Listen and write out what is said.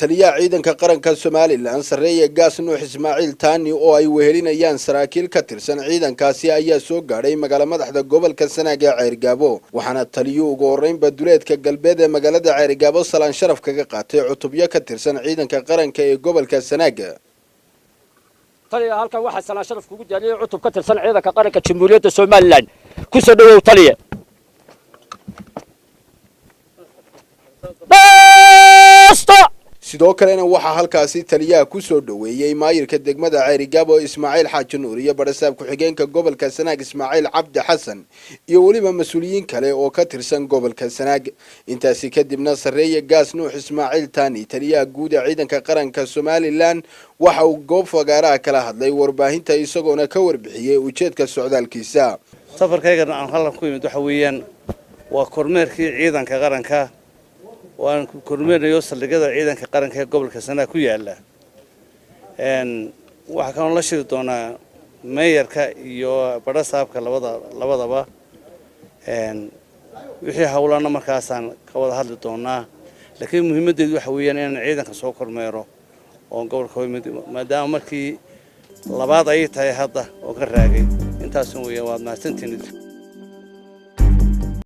Taliyaha ciidanka qaranka Somaliland, Sarreeye Gaas Nuux Ismaaciil Taani, oo ay wehelinayaan saraakiil ka tirsan ciidankaasi, ayaa soo gaadhay magaala madaxda gobolka Sanaag ee Ceerigaabo. Waxaana taliyuu ugu horreynba duleedka galbeed ee magaalada Ceerigaabo salaan sharaf kaga qaatay cutubyo ka tirsan ciidanka qaranka ee gobolka Sanaag. Taliya, halkan waxaa salaan sharaf kugu diyaariyey cutub ka tirsan ciidanka qaranka Jamhuuriyadda Somaliland. Ku soo dhawow, taliya. Sidoo kalena waxaa halkaasi taliyaha ku soo dhoweeyey maayirka degmada Ceerigaabo, Ismaaciil Xaaji Nuur, iyo badhasaab ku-xigeenka gobolka Sanaag, Ismaaciil Cabdi Xasan, iyo weliba mas-uuliyiin kale oo ka tirsan gobolka Sanaag. Intaasi kadibna Sarreeye Gaas Nuux Ismaaciil Taani, taliyaha guud ee ciidanka qaranka Somaliland, waxa uu goob fagaaraha kala hadlay warbaahinta, isagoona ka warbixiyey ujeedka socdaalkiisa. Safarkaygana aan halkan ku yimid waxa weeyaan waa kormeerkii ciidanka qaranka. Waan kormeernayo saldhigyada ciidanka qaranka ee gobolka Sanaag ku yaala. Waxaa kaloo la shiri doonaa meeyarka iyo badhasaabka labadaba. Wixii howlana markaasaan ka wada hadli doonaa, laakiin muhiimaddeedu waxa weeyaan inaan ciidanka soo kormeero oon gobolka yimid, maadaama markii labaad ayay tahay hadda oo ka raagay. Intaasun weeyaan. Waad mahadsantihiin.